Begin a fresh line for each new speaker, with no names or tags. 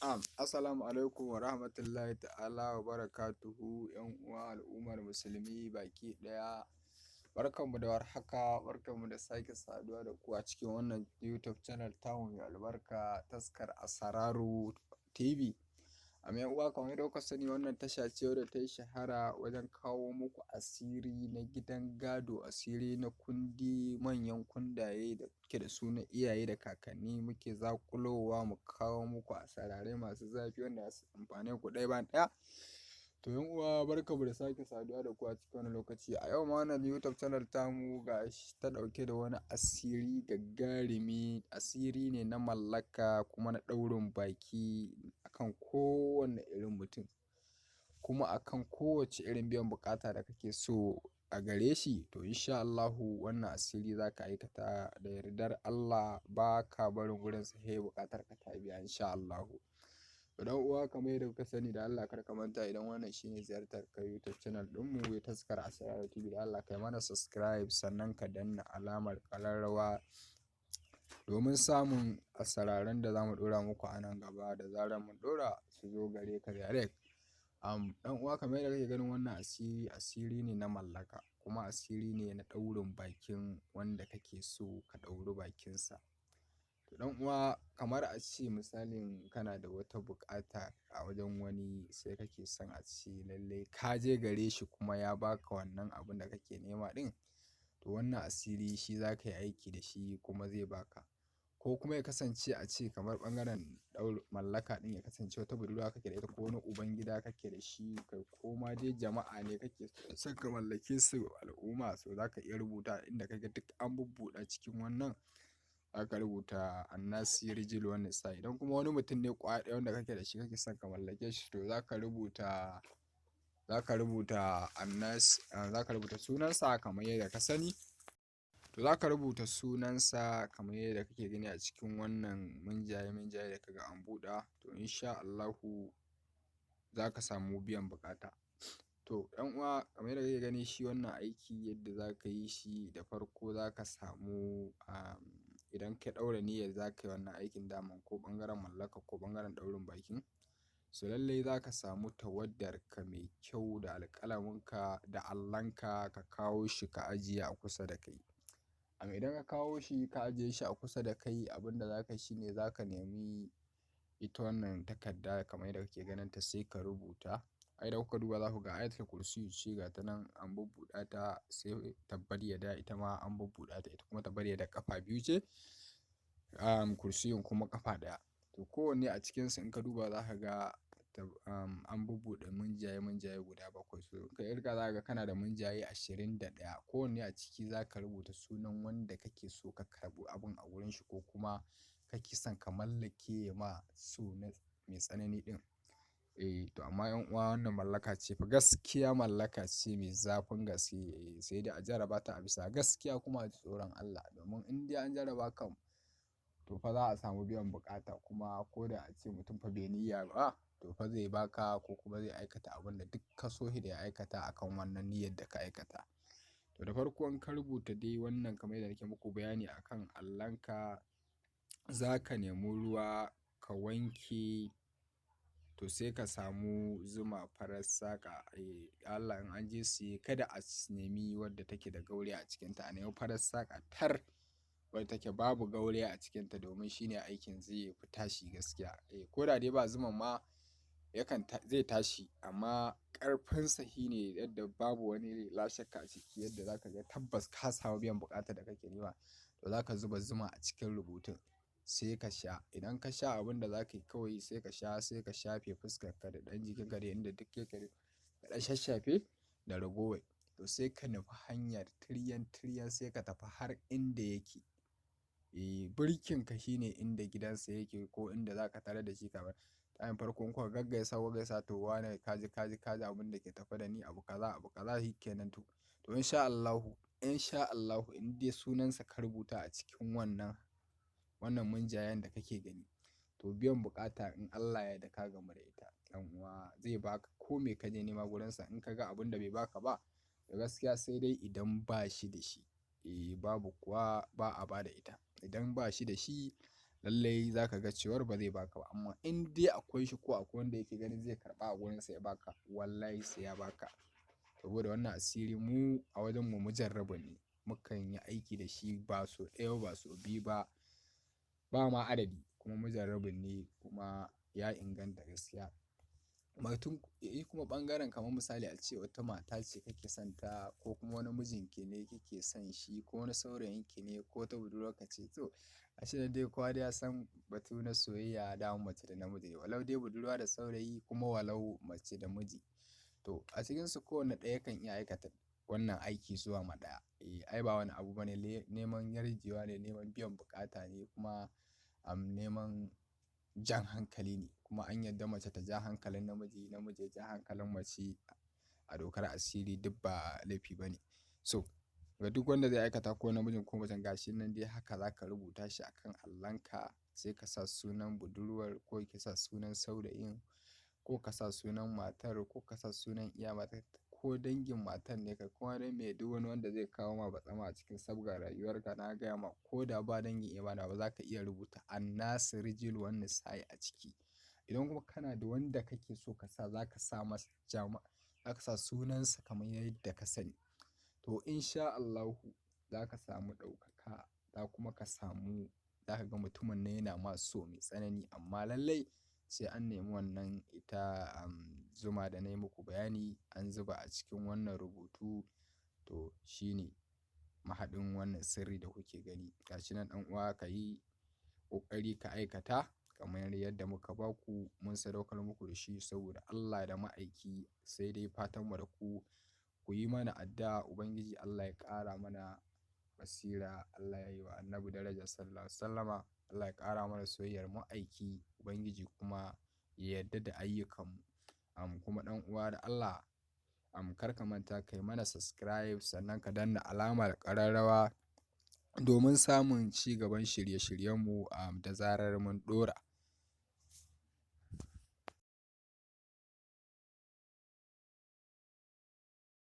Assalamu alaikum wa rahmatullahi ta'ala wa barakatuhu, ‘yan uwa al'ummar musulmi baki ɗaya. Barkanmu da warhaka, barkanmu da sake saduwa da ku a cikin wannan YouTube channel tamu mai albarka, Taskar Asararu TV. ‘Yan uwa, kamar yadda kuka sani, wannan tasha ce wadda ta yi shahara wajen kawo muku asiri na gidan gado, asiri na kundi, manyan kundaye da kuke da su na iyaye da kakanni. Muke zaƙulowa mu kawo muku asararai masu zafi wanda za su amfane ku ɗaya bayan ɗaya. To ‘yan uwa, barkanmu da sake saduwa da ku a cikin wannan lokaci. A yau ma wannan YouTube channel tamu ga shi ta ɗauke da wani asiri gagarumi, asiri ne na mallaka kuma na ɗaurin baki akan kowane irin mutum, kuma akan kowace irin biyan buƙata da kake so a gare shi. To insha Allahu wannan asiri za ka aikata, da yardar Allah ba ka barin gurinsa sai buƙatar ka ta biya, insha Allahu. To ɗan uwa, kamar yadda kuka sani, da Allah kar ka manta, idan wannan shine ziyartar ka YouTube channel ɗinmu Taskar Asararu TV, da Allah kai mana subscribe, sannan ka danna alamar ƙararrawa domin samun asararan da za mu ɗora muku a nan gaba. Da zarar mun ɗora, su zo gare ka direct. Ɗan uwa, kamar yadda kake ganin wannan asiri, asiri ne na mallaka kuma asiri ne na ɗaurin bakin wanda kake so ka ɗauri bakinsa. To ɗan uwa, kamar a ce misalin kana da wata buƙata a wajen wani, sai kake son a ce lallai ka je gare shi kuma ya baka wannan abun da kake nema ɗin, to wannan asiri shi za ka yi aiki da shi kuma zai baka. Ko kuma ya kasance a ce kamar ɓangaren mallaka ɗin, ya kasance wata budurwa kake da ita ko wani ubangida kake da shi, kai ko ma dai jama'a ne kake son ka mallake su, al'umma, so za ka iya rubuta inda ka ga duk an bubbuɗe cikin wannan, za ka rubuta annasi rijil wan nisa. Idan kuma wani mutum ne ƙwaya ɗaya wanda kake da shi kake son ka mallake shi, to za ka rubuta annas, za ka rubuta sunansa kamar yadda ka sani. To za ka rubuta sunansa kamar yadda kake gani a cikin wannan munjaye-munjaye da kaga an buɗe. To insha Allahu za ka samu biyan buƙata. To ɗan uwa, kamar yadda kake gani, shi wannan aiki yadda za ka yi shi, da farko za ka samu, idan ka ɗaura niyyar za ka yi wannan aikin daman, ko ɓangaren mallaka ko ɓangaren ɗaurin bakin, so lallai za ka samu tawaddarka mai kyau da alƙalaminka da allonka, ka kawo shi ka ajiye a kusa da kai. Idan ka kawo shi ka ajiye shi a kusa da kai, abin da za ka yi shi ne za ka nemi ita wannan takarda kamar yadda kake ganin ta, sai ka rubuta. Ai da kuka duba za ku ga Ayatul Kursiyu ce, ga ta nan an bubbuɗe ta, sai tabbat yada, ita ma an bubbuɗe ta, ita kuma tabbat yada ƙafa biyu ce, kursiyun kuma ƙafa ɗaya. To kowanne a cikinsu in ka duba za ka ga an bubbuɗe munjaye-munjaye guda bakwai. So in ka ƙirga, za ka ga kana da munjaye 21. Kowanne a ciki za ka rubuta sunan wanda kake so ka karɓi abun a wurin shi, ko kuma kake son ka mallake ma so na mai tsanani ɗin. Eh, to amma ‘yan uwa, wannan mallaka ce fa, gaskiya mallaka ce mai zafin gaske, sai dai a jarraba ta a bisa gaskiya kuma a ji tsoron Allah, domin in dai an jarraba kam, to fa za a samu biyan buƙata. Kuma ko da a ce mutum fa bai niyya ba, to fa zai baka ko kuma zai aikata abun da duk ka so shi da ya aikata akan wannan niyyar da ka aikata. To da farko in ka rubuta dai wannan kamar yadda nake muku bayani akan allonka, za ka nemi ruwa ka wanke, to sai ka samu zuma farar saƙa. Eh, Allah in an je siye kada a nemi wadda take da gaure a cikinta, a nemi farar saƙa tar wadda take babu gaure a cikinta, domin shine aikin zai fi tashi gaskiya. Eh, ko da dai ba zuman ma yakan zai tashi, amma ƙarfinsa shine yadda babu wani la shakka a ciki, yadda za ka ga tabbas ka samu biyan buƙatar da kake nema. To za ka zuba zuma a cikin rubutun sai ka sha. Idan ka sha, abin da za ka yi kawai, sai ka sha, sai ka shafe fuskarka da ɗan jikinka da inda duk yake, ka ɗan shashshafe da ragowar. To sai ka nufi hanyar tiryan tiryan, sai ka tafi har inda yake. Eh, birkinka shine inda gidansa yake ko inda za ka tarar da shi. Kamar tayin farko in kuka gaggaisa, kuka gaisa, to wane, kaji kaji kaji abin da ke tafe da ni, abu kaza abu kaza, shikenan. To insha Allahu, insha Allahu, in dai sunansa ka rubuta a cikin wannan munjayen da kake gani, to biyan buƙata in Allah ya yarda ka gamu da ita. Ɗan uwa, zai baka ko me ka je nema gurinsa. In ka ga abun da bai baka ba, to gaskiya sai dai idan ba shi da shi. Eh, babu kuwa ba a ba da ita. Idan ba shi da shi, Lallai za ka ga cewar ba zai baka ba, amma in dai akwai shi ko akwai wanda yake ganin zai karɓa a gurinsa ya baka, wallahi sai ya baka. Saboda wannan asiri mu a wajenmu mujarrabu ne, mukan yi aiki da shi ba sau ɗaya ba, ba sau biyu ba, ba ma adadi, kuma mujarrabin ne kuma ya inganta gaskiya. Batun kuma ɓangaren kamar misali a ce wata mata ce kake son ta, ko kuma wani mijinki ne kike son shi, ko wani saurayinki ne, ko wata budurwarka ce. To gashi nan dai kowa dai ya san batu na soyayya daman mace da namiji, walau dai budurwa da saurayi kuma walau mace da miji. To a cikinsu kowanne ɗaya kan iya aikata wannan aiki zuwa ma ɗaya. Eh, ai ba wani abu bane, neman yarjewa ne, neman biyan buƙata ne, kuma neman jan hankali ne. Kuma an yarda mace ta ja hankalin namiji, namiji ya ja hankalin mace a dokar asiri, duk ba laifi ba ne. So ga duk wanda zai aikata, ko namijin ko macen, gashi nan dai haka za ka rubuta shi a kan allonka, sai ka sa sunan budurwar, ko ki sa sunan saurayin, ko ka sa sunan matar, ko ka sa sunan iya matar, ko dangin matar ne ka, ko dai me, duk wani wanda zai kawo ma batsama a cikin sabgar rayuwarka. Na gaya ma, ko da ba dangin iya ba za ka iya rubuta Annasu Rijil wan Nisa'i a ciki. Idan kuma kana da wanda kake so ka sa, za ka sa masa jama, za ka sa sunansa kamar yadda ka sani. To in sha Allahu za ka samu ɗaukaka, za kuma ka samu, za ka ga mutumin nan yana ma so mai tsanani. Amma lallai sai an nemi wannan ita zuma da na yi muku bayani an zuba a cikin wannan rubutu. To shi ne mahaɗin wannan sirri da kuke gani. Gashi nan ɗan uwa, ka yi ƙoƙari ka aikata kamar yadda muka ba ku, mun sadaukar muku da shi saboda Allah da ma'aiki. Sai dai fatan mu da ku, ku yi mana addu'a Ubangiji Allah ya ƙara mana basira, Allah ya yi wa Annabi daraja sallallahu alaihi wasallama, Allah ya ƙara mana soyayyar ma'aiki, Ubangiji kuma ya yarda da ayyukanmu. Kuma ɗan uwa da Allah, kar ka manta ka yi mana subscribe, sannan ka danna alamar ƙararrawa domin samun ci gaban shirye-shiryenmu da zarar mun ɗora.